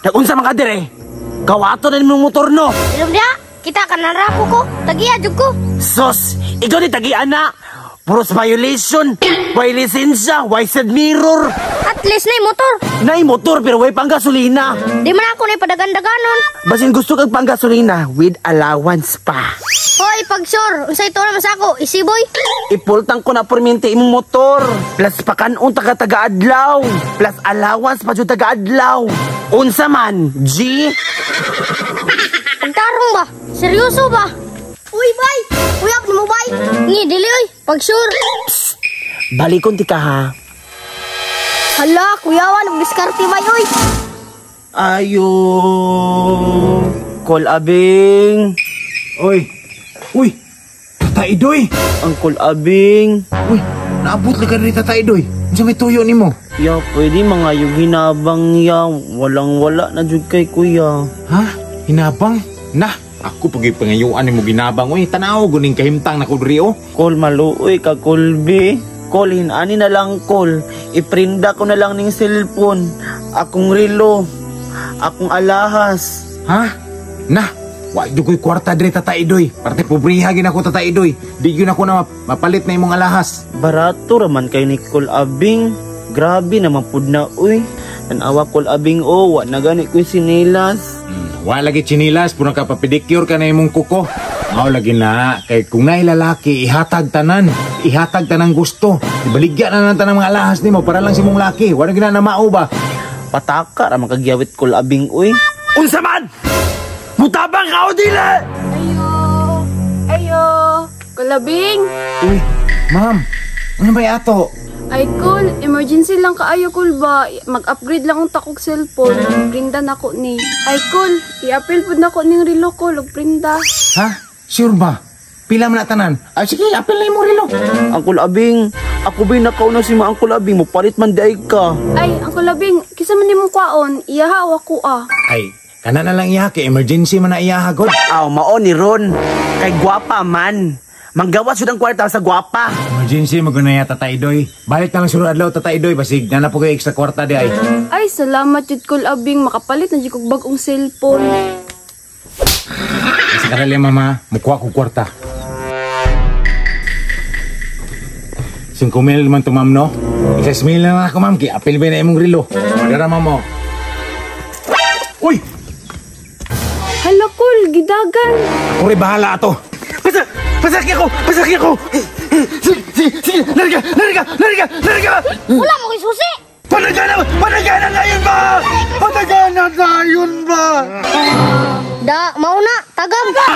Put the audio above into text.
Nag-unsa man ka dire? Kawato na nimong motor, no? Ilong diha, kita ka na ko ko. Tagiya jud ko. Sos, ikaw ni tagian na. Puros violation, way lisensya, way side mirror. At least na motor. Nay motor pero way panggasolina. Di man ako na padagan-daganon. Basin gusto kag panggasolina with allowance pa. Hoy, pag sure, unsay to naman sa ako, isiboy. Ipultang ko na permente imong motor. Plus pakanon taga taga-adlaw. Plus allowance pa jud taga-adlaw. Unsa man, G? Pagtarong ba? Seryoso ba? Uy, bay! Uyab ni mo, bay! Ni, dili, oy. Pag sure. Balikon ti ka ha. Hala, kuyawan, nagdiskarte bay, oy. Ayo. Call abing. Oy. Uy. Tata Idoy. Ang call abing. Uy, naabot lang ka rin, Tata Idoy. Unsa may tuyo nimo? Ya, pwede mga yung hinabang ya. Walang wala na jud kay kuya. Ha? Hinabang? Nah, ako pag pangayuan nimo ginabang oy. Tanaw guning kahimtang na ko diri oh. Call maluoy ka kulbi. Call hinani na lang call. Iprinda ko na lang ning cellphone. Akong relo. Akong alahas. Ha? Nah, wa jud ko'y kwarta diri, Tata Idoy. Parte pobriha gid ako, Tata Idoy. Di gyud ako na mapalit na imong alahas. Barato raman kay Nicole Abing. Grabe naman pud na uy. Tanawa Col Abing o, wa na gani ko'y sinilas. Wa lagi chinilas, puno ka papedicure ka na imong kuko. Mao lagi na, kay kung naay lalaki, ihatag tanan. Ihatag tanang gusto. Ibaligya na lang tanang mga alahas nimo para lang sa imong laki. Wala gina na mao ba? Pataka ra man kagyawit Col Abing uy. Unsa man? Mutabang ka o dili? Ayo! Ayo! Kulabing! Uy, ma'am, ano ba ato? Ay, cool. Emergency lang kaayo, cool ba? Mag-upgrade lang ang takog cellphone. Prinda na ko ni. Ay, cool. I-appeal pud na ko ning relo ko. Ug prinda. Ha? Sure ba? Pila man na tanan? Ay, sige, apil na imong relo. Uncle Abing, ako ba'y nakauna si ma Uncle Abing, mupalit man di ay ka. Ay, ang kulabing, kisa man nimong kwaon, iyaha o ako ah. Ay, kana na lang iya, kay emergency man na iya hagod. Aw, mao ni Ron. Kay gwapa man. Manggawas jud ang kwarta sa gwapa. Emergency mo guna ya, Tata Idoy. Balik na lang sunod adlaw, Tata Idoy, basig na na po kayo extra kwarta di ay. Ay, salamat jud Kol Abing. Makapalit na jud kog bag-ong cellphone. Sa karali, mama, mukuha ko kwarta. 5,000 man to, ma'am, no? 6,000 na lang ako, ma'am, kay apil ba na imong relo. Dara, ma'am, oh. Uy! Hala, Kol, gidagan. Ako rin bahala ato. Pasa, pasaki ako! Pasaki ako! Sige, sige, sige! Nariga! Nariga! Nariga! Nariga! Wala mo kay susi. Panagana! Panagana na yun ba? Panagana na yun ba? Da, mauna, tagam. Ah!